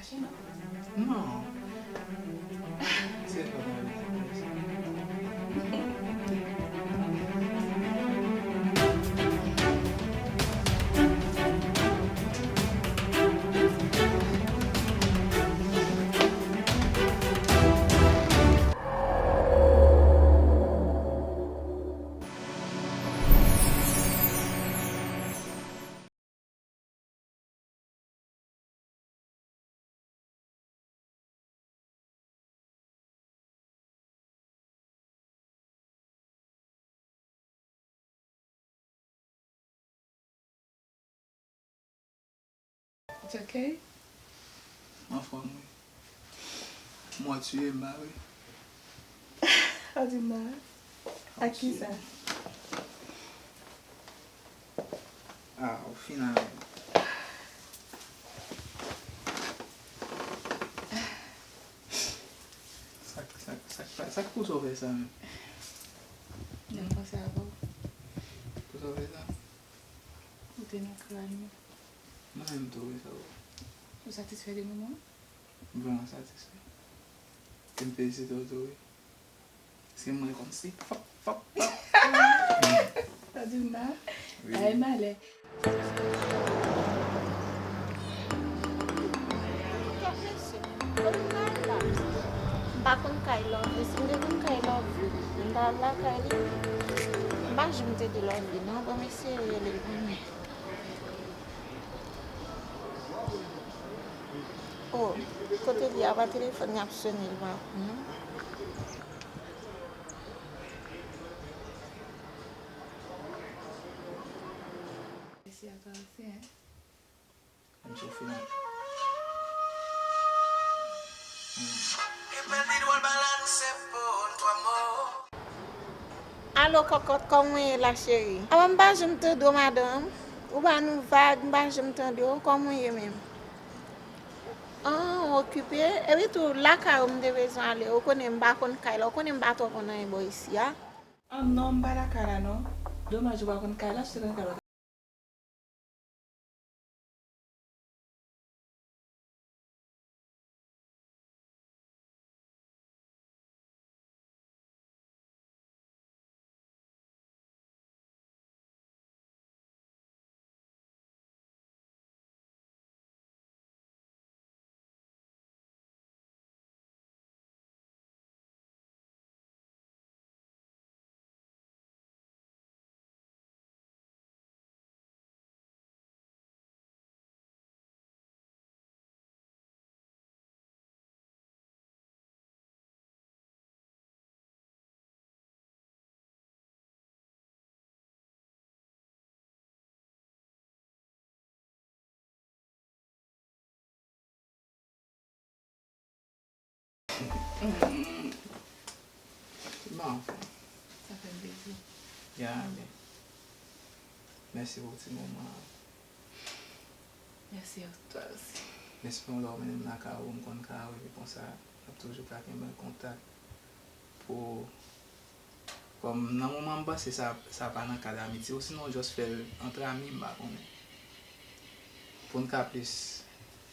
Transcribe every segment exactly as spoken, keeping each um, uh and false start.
Non. Se pa mwen. It's okay. M anfòm, wi. Mwen tiye m ba, wi. Sa di m ba? Ak kisa? Ah, ou fin avè m. Sa, sa, sa, sa, sa k pouse w fè sa menm? Mwen panse avè w. Pouse w fè sa? Ou te nan kràn mwen. Mwen menm tou, wi, sa w. Ou satisfè de moman? M vrèman satisfè. E m felisite w tou, wi. Se mwen kòmsi. Fòk, fòk, fòk. Sa di m la? Wi. Ay, malè. M pa konn kay Lovely. Si m te konn kay Lovely, m ta al lakay li. M pa janm tande Lovely, non. Bon, mesye, rele l pou mwen. Oh, kote li a? Pa telefòn nan ap sonnen, li pa konn non. Mesye a karese, en. M sou fini. Alo, kòkòt, kòman w ye la, cheri? Avan m pa janm tande w, madanm. Ou ba nou vag, m pa janm tande w. Kòman w ye menm? An, w okipe? Epi tou, lakay ou m te bezwen ale. Ou konnen m pa konn kay la. Ou konnen m pa twò konn anyen bò isi a. An, non, m pa lakay la, non. Domaj ou pa konn kay la, si w te konn kay la. Bon, anfen. Sa fè m plezi. Ya, men. Mèsi pou ti moman an. Mèsi a twa osi. Mèsi pou lè w mennen m lakay ou, m konn ka rive konsa, n ap toujou ka kenbe an kontak pou Kòm nan moman m panse sa, sa pa nan kad amitye, ou sinon just fè l antre ami, m pa konnen. Pou n ka plis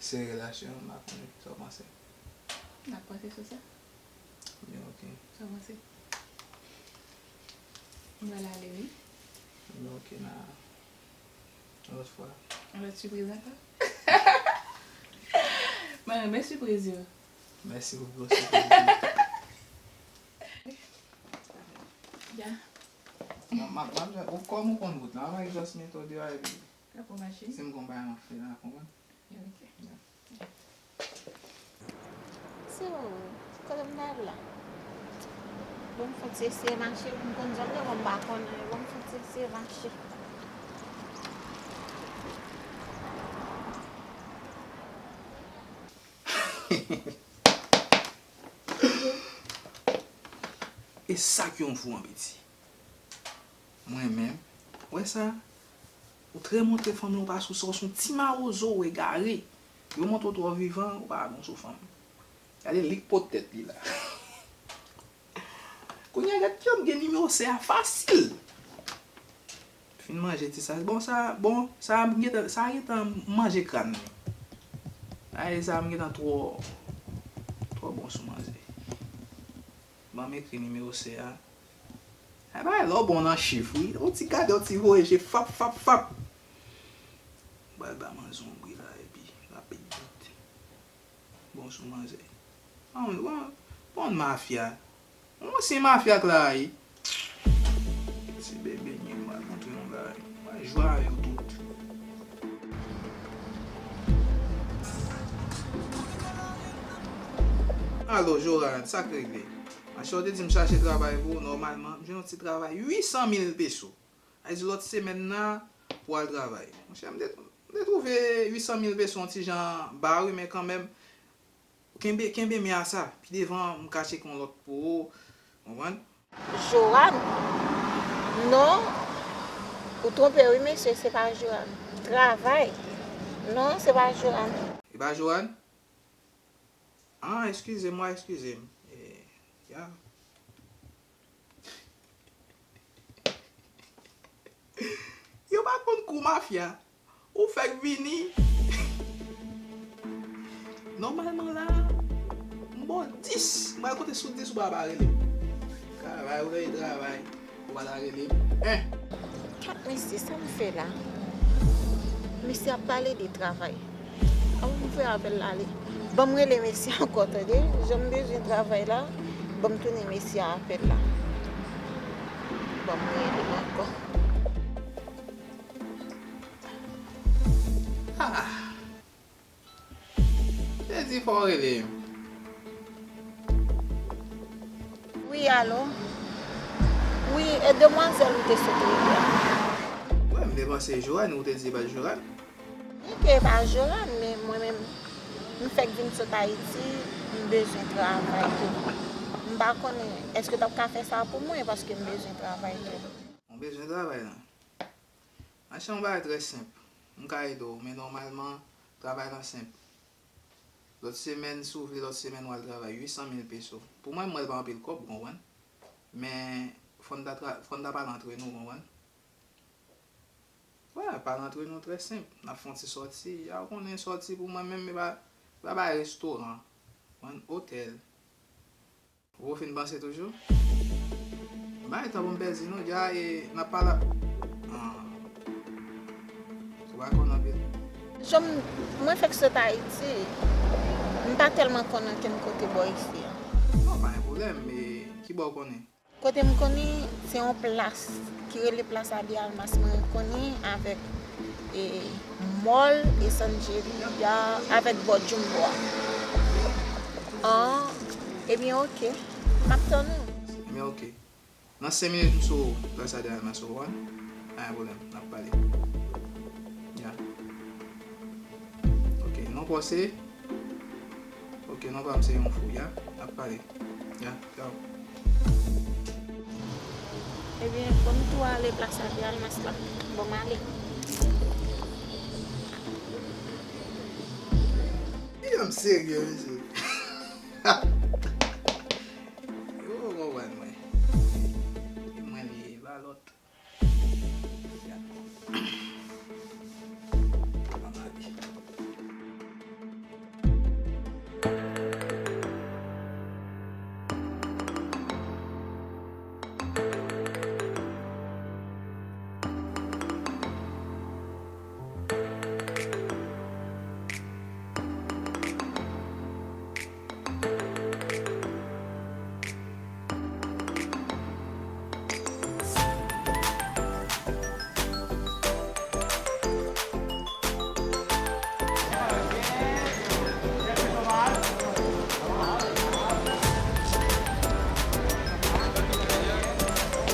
sere relasyon an, m pa konnen. Sa w panse? N ap panse sou sa. Byen, oke. Sa w panse? M pral ale, wi. Byen, oke, na yon lòt fwa. Yon lòt sipriz ankò? Mwen renmen sipriz yo. Mèsi pou gwo sipriz yo. Ya. M ap, m ap, m ap, ou kòm ou konn wout la, m ap just mete w deyò epi. Kap ou mache? Si m gon bagay m ap fè la, konprann? Ya, oke. Ya. Se ou, kote m t al la? Bon, m fout eseye mache, m konn zòn nan, bon, m pa konn anyen, bon, m fout eseye mache. E sa k yon fou an piti. Mwen menm, wè sa? Ou trè montre fanm lan, ou pa sou sa, ou se yon ti mawozo, ou egare. Yo montre w twò vivan, ou pa bon sou fanm. Gade li k pot tèt li la. Kounye a gad jan m gen nimewo sè a fasil. Fin manje ti sa. Bon, sa, bon, sa gentan, sa gentan manje kràn li. Ay, sa m gentan twò, twò bon sou manzè. Ban m ekri nimewo sè a. Ay, bagay lè w bon nan chif, wi. Yon ti gade, yon ti voye je, fap, fap, fap. M pral ba manzè yon bri la, epi rapid vit. Bon sou manzè. Bon, bon, bon mafya. Yon ansyen mafya k la a, wi. Ti bebe, m al montre nou bagay. M al jwe avè yo tout. Alo, Joran, sa k regle? Monchè, w te di m chache travay pou ou, nòmalman, m jwenn yon ti travay uit san mil peso. Sa vle di lòt semèn nan, pou w al travay. Monchè, m te, m te twouve uit san mil peso yon ti jan ba wi, men kanmenm, kenbe, kenbe men a sa. Pi devan, m ka tcheke yon lòt pou ou. Konprann? Joanne? Non. Ou twonpe wi, mesye, se pa Joanne. Travay. Non, se pa Joanne. E pa Joanne? Ah, eskize m, wi, eskize m. Eh, ya. Yo pa konn kou mafya. Ou fèk vini. Nòmalman la, m ba w dis. M pral konte sou dis, ou pa, pa rele m. Travay, ou rele travay. Ou pa ta rele m. Hein. Kat mesye, sa m fè la? Mesye ap pale de travay. Avan m fè apèl la ale. Ban m rele mesye ankò, tande. Jan m bezwen travay la, ban m tounen mesye a apèl la. Ban m rele l ankò. Ah. Te di fò w rele m. Wi, alo. Wi, e demwazèl ou te sot rele a. Mwen, m te panse Joanne, ou te di e pa Joanne. Byen ke e pa Joanne, men mwen menm, m fèk vin sot Ayiti, m bezwen travay tou. M pa konnen, èske w t ap ka fè sa pou mwen, paske m bezwen travay tou. Ou bezwen travay la? Achte yon bagay trè senp. M ka ede w, men nòmalman, travay lan senp. Lòt semèn, si w vle, lòt semèn w al travay, uit san mil peso. Pou mwen, m wè l pa anpil kòb, ou konprann? Men, fò n ta tra-, fò n ta pale antre nou, ou konprann? Wè, pale antre nou trè senp. N ap fè yon ti sòti. Ya, ou konnen sòti pou mwen menm, e pa, e pa bay restoran. Ou konprann? Otèl. Ou fin panse toujou? Bay tan pou m pèdi nou dja e n ap pale. Ah. Ou pa konn anpil. Jan m, mwen fèk sot Ayiti, m pa tèlman konn ankenn kote bò isi a. Non, pa gen pwoblèm, men ki bò w konnen? Kote m konnen, se yon plas ki rele Plaza de Almas, mwen konnen avèk e, mòl Esanjeli a, avèk bò Jumbo a. An, ebyen, oke. M ap tann ou. Ebyen, oke. Nan senk minit, m sou Plaza de Almas, ou konprann? Pa gen pwoblèm, n ap pale. Ya. Oke, non pa w se? Oke, non pa m se yon fou, ya. N ap pale. Ya, tchaw. Ebyen, ban m tou ale Plaza de Almas la. Ban m ale. Yo, m serye, mesye. Yo konprann mwen. E mwen li ye, e pa lòt. Ya. Ban m ale.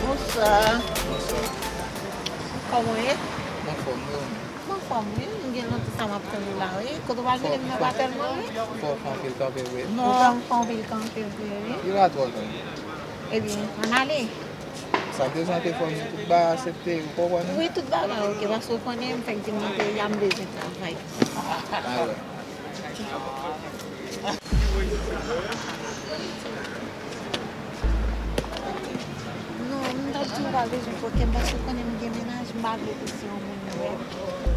Bonswa. Bonswa. Kòman w ye? M anfòm, wi, ou menm? M anfòm, wi. M gen lontan sa m ap tann ou la, wi. Kote w pral mennen m nan batèl mwen, wi? Fò w fè anpil kanpe vre. Non. Ou pral fè anpil kanpe vre, wi. Li pa twò lonn. Ebyen, ann ale. Sa prezante fò nou tout bagay aksepte, ou konprann? Wi, tout bagay oke, paske w konnen m fèk vin nan peyi a, m bezwen travay. Alright. Non, m t ap di w pa bezwen fè okenn, paske w konnen m gen mennaj, m pa vle pou se yon moun rèd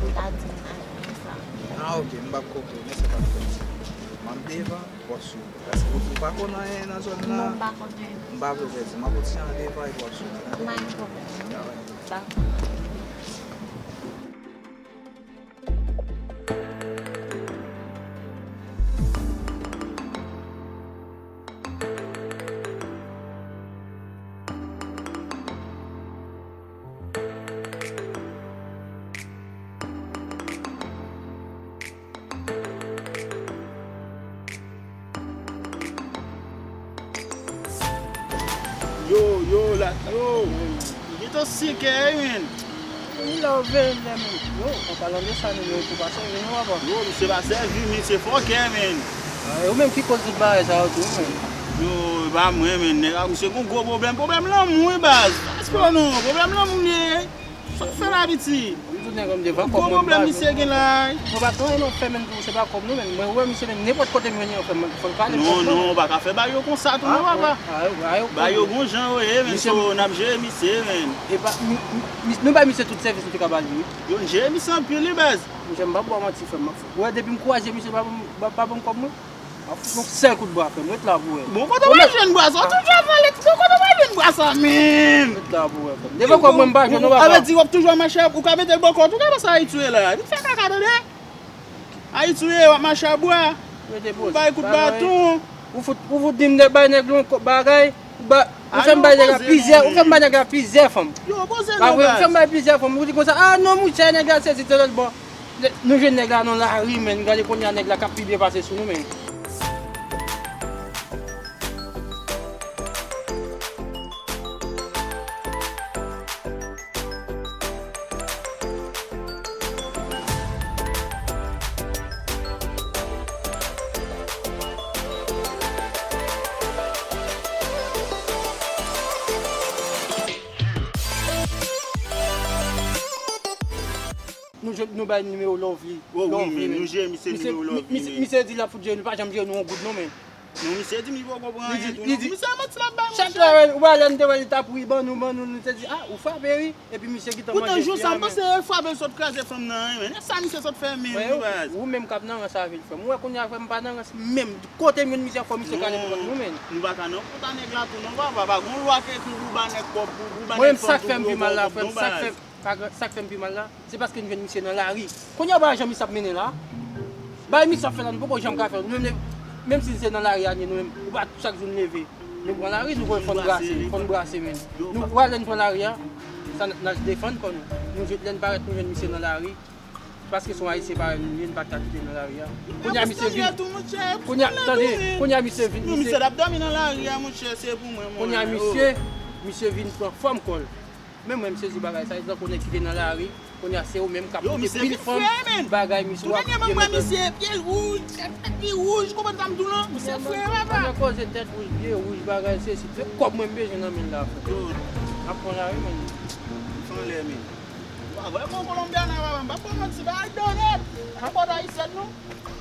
pou ta di mennaj mwen sa. Ah, ok, m p ap koke w, men se pa pwoblèm. M ap devan, w ap swiv mwen. Paske ou, ou pa konn anyen nan zòn nan. Non, m pa konn anyen. M pa vle w pèdi. M ap ret an devan epi w ap swiv mwen, tande? Pa gen pwoblèm. Dakò. Yo, yo, la, yo. Li gentan sik, wi, men. Li la, ou veye lè, men. Yo, an palan de sa, nou, yo, tou pa sèvi nou, papa. Yo, misye pa sèvi, misye fòkè, men. Ah, e ou menm ki koz tout bagay sa yo tou, men. Yo, e pa mwen, men. Nèg la, misye gon gwo pwoblèm. Pwoblèm lanmou, wi, baz. Respè non, pwoblèm lanmou li ye. Sa w fè la, piti? M di w nèg la m devan kòb mwen, m pa jwenn. Gwo pwoblèm misye gen la. Mwen pa t gen anyen non, frè, men, pou se pa kòb nou, men. Mwen wè misye, men, nenpòt kote m jwenn li, frè, mwen, fò l pale. Non, non, ou pa ka fè bagay yo konsa tou, non, papa. Bagay yo gon jan yo ye, men, so, n ap jere misye, men. E pa, mi, mi, nou bay misye tout sèvis nou te ka ba li, wi. Yo, n jere misye anpil, wi, baz. Monchè, m p ap ba w manti, frè m. Ou wè, depi m kwaze misye, pa, pa, pa ban m kòb mwen. M ap fout yon sèl kout bra, frè m. Ret la pou wè. Bon, kote w pral jwenn bra sa? Ou toujou ap vale, bon, kote w pral jwenn bra sa, menm? Ret la pou wè, frè m. Devan kòb mwen, m pa jwenn non, papa. Sa vle di w ap toujou ap mache, ou ka mete l bò kò w tou, gade sa Ayiti ye la. Vin fè kaka, tande? Ayiti ye, w ap mache a bra. Ou bay kout baton. Ou fout, ou fout di m de bay nèg yon kòb bagay. Ou ba, ou fè m bay nèg la plizyè, ou fè m bay nèg la plizyè fanm. Pa vre, ou fè m bay plizyè fanm. Ou di konsa, ah non, monchè, nèg la sezi de lòt bò. Nou jwenn nèg la nan lari, men. Gade kounye a nèg la k ap pi byen pase sou nou, men. Nou jwenn, nou bay nimewo Lovely. Oh, wi, men, men. Nou jere misye nimewo Lovely, men. Misye di l ap fout jere nou, li pa janm jere nou yon goud non, men. Non, misye di m li poko pran anyen tou, non. Misye manti l ap bay, monchè. Chak lè ou wè lè n te wè li t ap ri, ban nou, ban nou, nou te di, ah, ou frape, wi. Epi misye gentan manje fi a, men. Poutan, jou sa, m panse frape l sot kraze fanm nan, wi, men. E sa misye sot fè menm, wi, baz. Ou menm k ap nan rans avè l, frè m. Ou wè kounye a, frè m, m pa nan rans menm. Kote m jwenn misye, fò misye kale pòt nou, men. Nou pa ka nan kont a nèg la tou, non, papa. Pa gon lwa ki ekri pou ba nèg kòb, pou, pou ba nèg fanm, pou yo ba w kòb, non, baz. Sa k fè m pi mal la, se paske n jwenn misye nan lari. Kounye a, ou pa wè jan misye ap mennen la? Bagay misye ap fè la, nou poko janm ka fè. Nou menm, menm si se nan lari a n ye, nou menm, ou pa chak jou n leve. Nou pran lari, nou konn fò n brase, fò n brase menm. Nou, ou wè lè n pran lari a, sa n, n al defann kò nou. Nou jwenn, lè n parèt, nou jwenn misye nan lari. Paske se yon Ayisyen parèy nou ye, n pa t ka kite l nan lari a. Kounye a misye vin. Kounye a, tande, kounye a misye vin, misye t ap dòmi nan lari a, monchè, se pou mwen, mwen. Kounye a misye, misye vin pran fòm kò l. Men mwen, m sezi bagay sa, tankou nèg ki te nan lari, kounye a se ou menm k ap pote pil fanm, bagay misye w ap vye mete. Misye fre, men. Tou dènyèman, m wè misye, pye l wouj, tèt, tèt li wouj, ou konprann sa m di w lan? Misye fre, papa. Pandan koze tèt wouj, pye wouj, bagay sesi, se kòb mwen m bezwen nan men l la, frè. Yo. N ap pran lari, men. M fè anlè, men. Ou pa vre, bon, Kolonbyana, papa, m p ap pran manti, bagay do nèt. Nan kòd ayisyèn, non?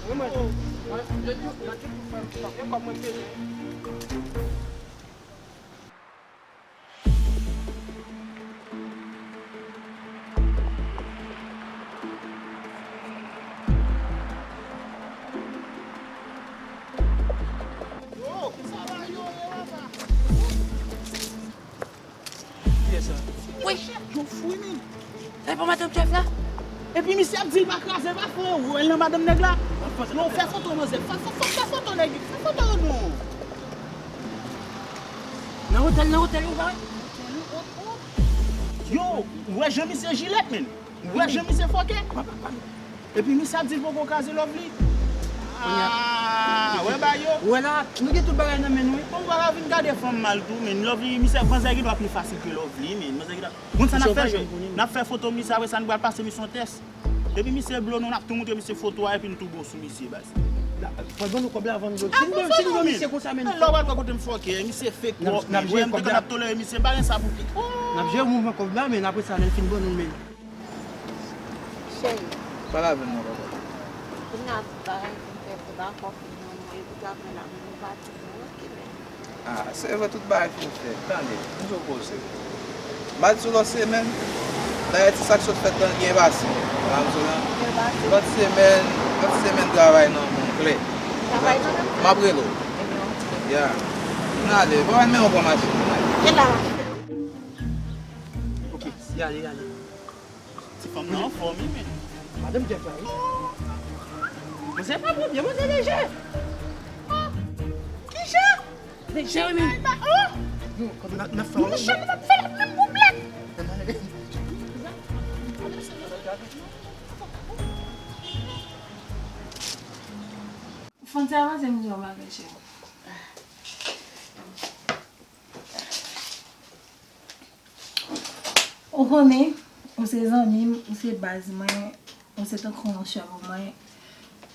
Wi, mwen. Mwen, mwen, mwen, mwen, mwen, mwen, mwen, mwen, mwen, mwen, mwen, mwen, mwen, Kiyès sa? Wi. Yo fou, men. Sa e pa madanm chèf la? Epi misye ap di l pa kraze, pa fè wè l nan madanm nèg la. Non, fè foto manzè. Fè, fè, fè, fè foto nèg. Fè foto nou. Nan otèl, nan otèl, ou pa wè? Yo, ou wè jan misye jilèt, men. Ou wè jan misye fòkè? Epi misye ap di l poko kraze Lovely. Ah, wè ba yo. Ou wè la, nou gen tout bagay nan men nou, wi. Bon, ou pa ka vin gade fanm mal tou, men Lovely, misye, manzè gen dwa pi fasil ke Lovely, men manzè gen dwa. Konn sa n ap fè, jwenn, n ap fè foto misye, apre sa, nou pral pase misye yon tès. Depi misye blo nou, n ap tou moutre misye foto a, epi n tou bon sou misye, baz. Fò l ban nou kòb la avan n blo l. Si n blo misye konsa, men. Lè w pral wè kote m fòkè, misye fake kòb, men. Jwenn m te konn ap tolere misye, m pa gen sa pou ki. N ap jere mouvman kòb la, men apre sa, lè l fin ban nou l, men. Cheri. Pale avè m non, papa. Kounye a tout bagay fin fèt, se pa kò fin nan mwen, epi travay la menm, nou pati, nou oke, men. Ah, se vre, tout bagay fin fèt. Tande, nou sou koze. M a di w lòt semèn, Dayè, ti sa k sot fèt lan byen pase. Sa m sou lan. Lòt semèn, lòt semèn travay nan men w klè. Travay nan men w? M ap rele w. Ya. N ale, bon, men yon bon machin. N ale. E la. Ok, y ale, y ale. Ti fanm nan anfòm, wi, men. Madanm Jeff la, wi. Manzè pa bon, byen, manzè lejè. Kijan? Lejè, wi, men. Non, kòm n ap, n ap fè. Monchè, nou p ap fè l menm pou blèd. Fon ti avanse, m di yon bagay, cheri. Ou konnen, ou se zanmi m, ou se baz mwen, ou se tankou yon sè pou mwen.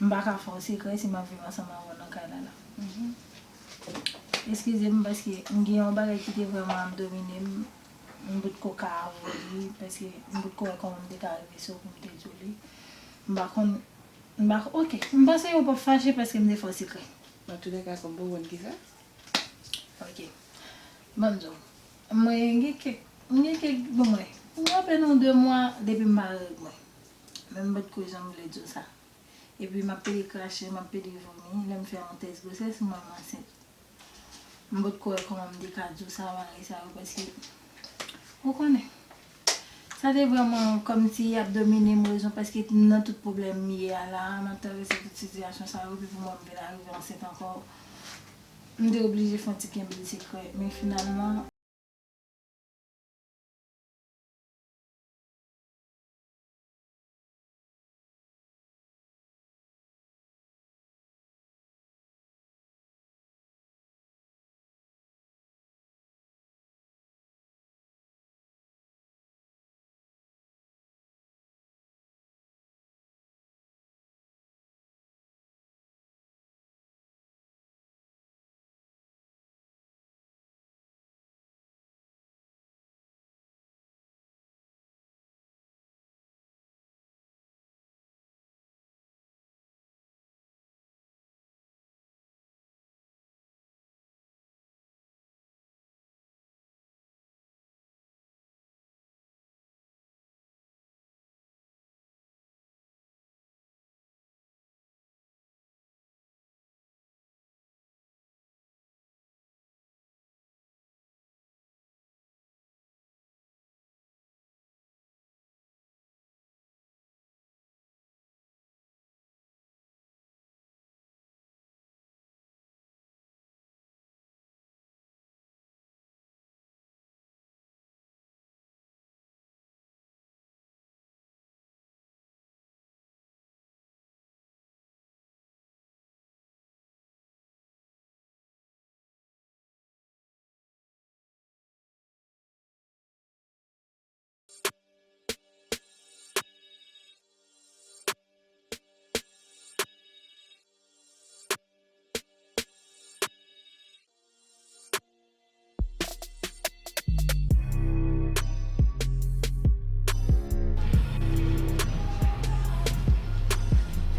M pa ka fè w sekrè si m ap viv ansanm avè w nan kay la la. Eskize m paske m gen yon bagay ki te vrèman ap domine m. M potko ka avwe li paske m potko wè kòman m te ka rive sou pou m te di w li. M pa konn, m pa, ok, m panse yo p ap fache paske m te fè w sekrè. Nan toulèka, kòm pou konn kisa? Ok. Ban m di w. Mwen gen kèk, m gen kèk, bon, mwen, m gen apèn yon de mwa depi m pa règ mwen. Men m potko janm vle di w sa. Epi m ap pede krache, m ap pede vomi. Lè m fè yon tès gwosès, m wè m ansent. M potko wè kòman m te ka di w sa, bagay sa yo, paske, ou konnen. Sa te vrèman kòmsi y ap domine m rezon, paske nan tout pwoblèm m ye a la, m ap travèse tout sitiyasyon sa yo, epi pou mwen m vin arive ansent ankò. M te oblije fè yon ti kenbe l sekrè, men finalman,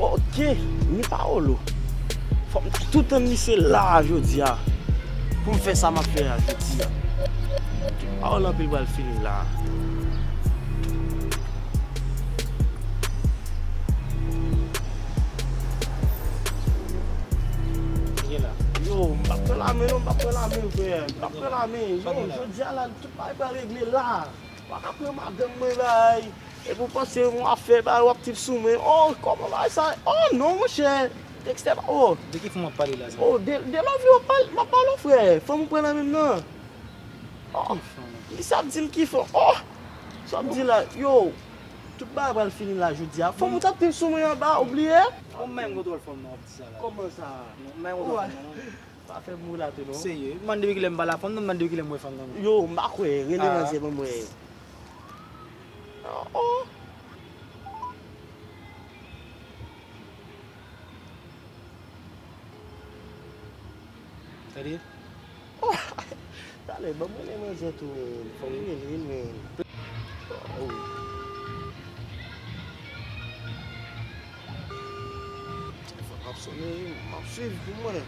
Ok, mi paolo. Fò m toutan misye la a jodi a. Pou m fè sa m ap fè a jodi a. Tout pawòl anpil pral fini la. Yo, m p ap pran lamen non, m p ap pran lamen, frè. M p ap pran lamen. Yo, jodi a la, tout bagay pral regle la. Pa ka pran madanm mwen bay. Epi w panse yon afè bay w ap tip sou mwen. Oh, kòman bagay sa? Oh, non, monchè. Dexter, oh. De ki fanm w ap pale la, zanmi? Oh, de, de love yo, m ap pale, m ap pale w, frè. Fanm ou pran nan men m nan. Oh, misye ap di m ki fanm. Oh, sa w ap di la, yo. Tout bagay pral fini la jodi a. Fanm ou t ap tip sou mwen anba, ou bliye? Ou menm kontwòl fanm nan w ap di sa la. Kòman sa? Non, ou menm kontwòl fanm nan, non. Pa fè m relate non. Serye. M mande depi kilè m pale a fanm nan, m mande depi kilè m wè fanm nan non. Yo, m pa kwè. Rele manzè ban mwen. Oh, oh. Tande? Oh, talè, ban mwen rele manzè tou, men. Fò m rele l, men. Oh. Telefòn ap sonnen, m ap swiv pou mwen.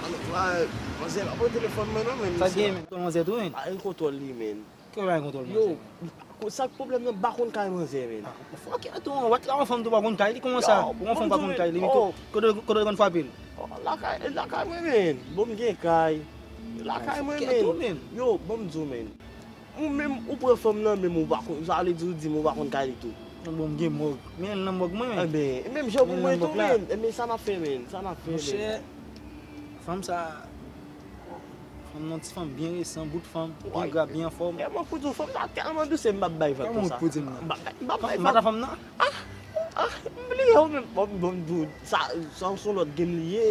Alo, Ah, manzè pa pran telefòn mwen non, men. Sa gen, men? Manzè tou, men. Pa gen kontwòl li, men. Ki w pa gen kontwòl manzè, men? Yo, sa k pwoblèm nan, m pa konn kay manzè, men. Ah, fòk tou, w pa t ka yon fanm tou pa konn kay li, kòman sa? Pou yon fanm pa konn kay li, men kote, kote l konn frape l? Oh, lakay, lakay mwen, men. Bon, m gen kay. Lakay mwen, men. Yo, bon, m di w, men. Ou menm, ou pran fanm nan, menm ou pa konn, sa vle di ou di m ou pa konn kay li tou. Bon, m gen mòg. Men l nan mòg mwen, men. Enben, menm jan pou mwen tou, men. Enben, sa n ap fè, men. Sa n ap fè, men. Monchè, fanm sa, fanm nan ti fanm byen resan, bout fanm, byen gra, byen anfòm. E mwen pou di w, fanm sa tèlman dous, m p ap bay vag konsa. Kòman ou pou di m nan? M p ap bay, m p ap bay vag. Fanm nan? Ah, ah, m bliye w menm. Bon, bon, bon, sa, sa se yon lòt game li ye.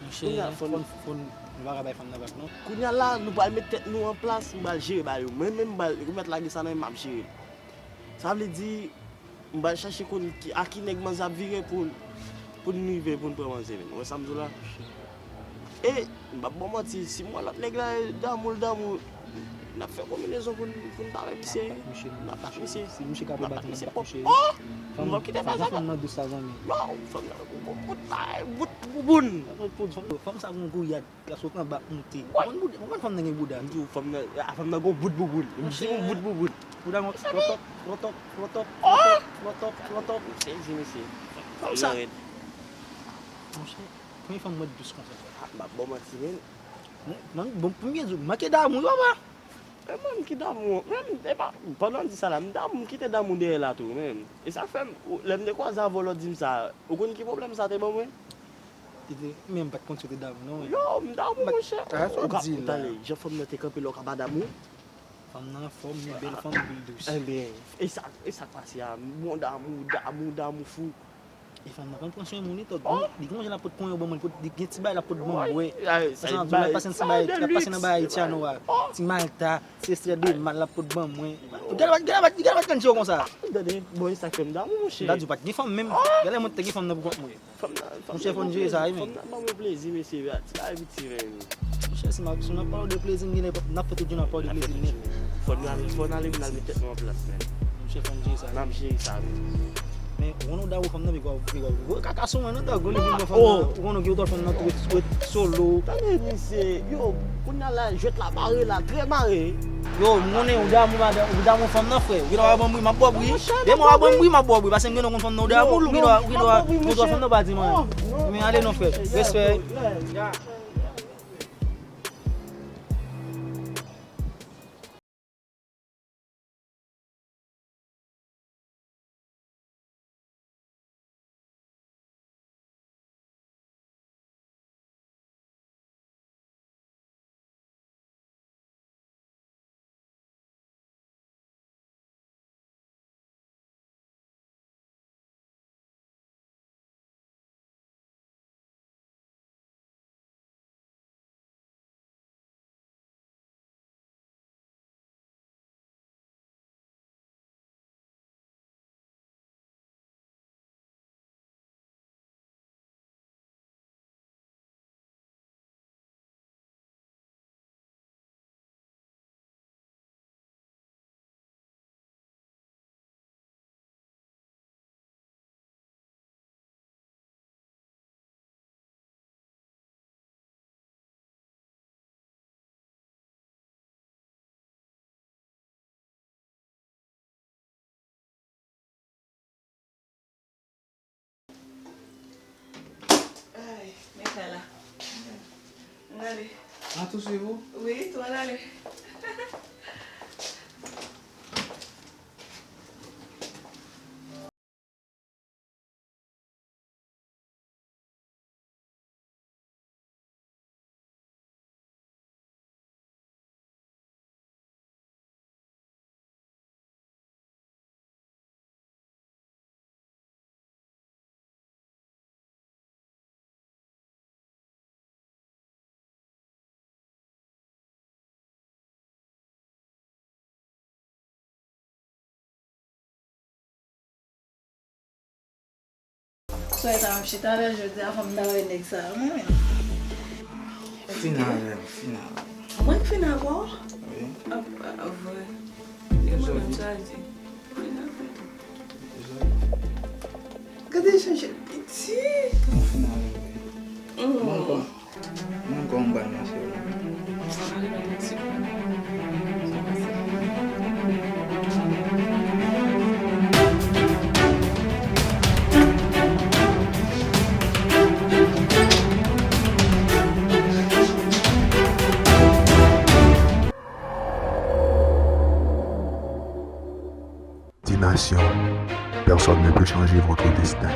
Monchè, fò n, fò n, nou pa ka bay fanm nan vag, non. Kounye a la, nou pral met tèt nou an plas, nou pral jere bagay yo. Mwen menm, m pral remèt lage sa nan men m, m ap jere l. Sa vle di, m pral chache konn ki, a ki nèg manzè ap vire pou, pou n rive, pou n pran manzè, men. Ou wè sa m di w la? E, m p ap ba w manti, si m wè lòt nèg la, damou l damou, n ap fè konbinezon pou n, pou n pa wè misye. N ap bat misye. Si misye ka pran bat mwen, m bat misye. Oh! M p ap kite fè sa. Fanm nan dous sa, zanmi. Yo, fanm nan gon bout, bout bouboun. Fanm sa gon gwo yad. L ap sot anba moute. Ou konn bouda, ou konn fanm nan gen bouda. M di w, fanm nan, a, fanm nan gon bout bouboun. M di w bout bouboun. Bouda gon flòtòp, flòtòp, flòtòp, flòtòp, flòtòp. M sezi, mesye. Fanm sa. Monchè, premye fanm mwen dous konsa. Ah, m ap ba w manti, men. Non, non, bon, pou m byen di w, m manke damou, papa. E mwen, m ki damou, men, e pa, pandan w di sa la, m damou, m kite damou dèyè la tou, men. E sa k fè m, lè m te kwaze avè w, lè w di m sa, ou konn ki pwoblèm sa te ban mwen? Li te, men m pa t konn si w te damou, non, men. Yo, m damou, monchè. Ou ka, ou tande, jan fanm nan te kanpe la, ou ka pa damou? Fanm nan anfòm, li bèl fanm, li dous. Enben, e sa, e sa k pase a? M bon damou, damou, damou fou. E fanm nan konn pran swen moun, li tòt. Li gen yon jan l ap pot konyen ban mwen, li pot, li gen ti bagay l ap pot ban mwen bwè. Paske nan ti bagay, l ap pase nan bagay Ayiti a, non, ti malta, ti ekstrè de mal l ap pot ban mwen. Gade, gade, gade, gade, gade, gade, konsa. Gade, bon, e sa k fè m damou, monchè. M ta di w pa t gen fanm menm. Gade lè mwen te gen fanm nan pou kont mwen. Fanm nan, fanm nan ban mwen plezi, fanm nan ban mwen plezi, mesye, ti bagay piti, men. Monchè, si m ap, si n ap pale de plezi, m genlè n ap fè tout jounen ap pale de plezi nèt. Fò n ale, fò n ale, n al met tèt nou an plas, men. Monchè, fò n jere sa. N ap jere sa, men. Men, ou konnen w damou fanm nan, men w, w, w, w, kaka sou mwen, non, tankou li vin ban fanm nan. Ou konnen w gen dwa fanm nan tou ret, ret solo. Tande, mesye, yo, kounye a la, jwèt la mare la, trè mare. Yo, m konnen ou damou madanm, ou damou fanm nan, frè. Ou gen dwa ban m bri, m ap ba w bri. Demen w ap ban m bri, m ap ba w bri. Paske m konnen ou konn fanm nan, ou damou l, ou gen dwa, ou gen dwa, ou gen dwa fanm nan pa di m anyen. Men ale non, frè. Respè. Ay, men kay la. Ann ale. A, tou swiv ou? Wi, tou ann ale. Soirée sa m ap chita la, jodi a fò m ta wè nèg sa, mwen menm. Fin avè m, fin avè m. Mwen k fin avè w? Wi. Ah, ah, vre. E mwen menm sa di. Fin avè m. Gade jan je l piti. Mwen fin avè m, wi. Mwen ankò, mwen ankò m pral Personne ne peut changer votre destin.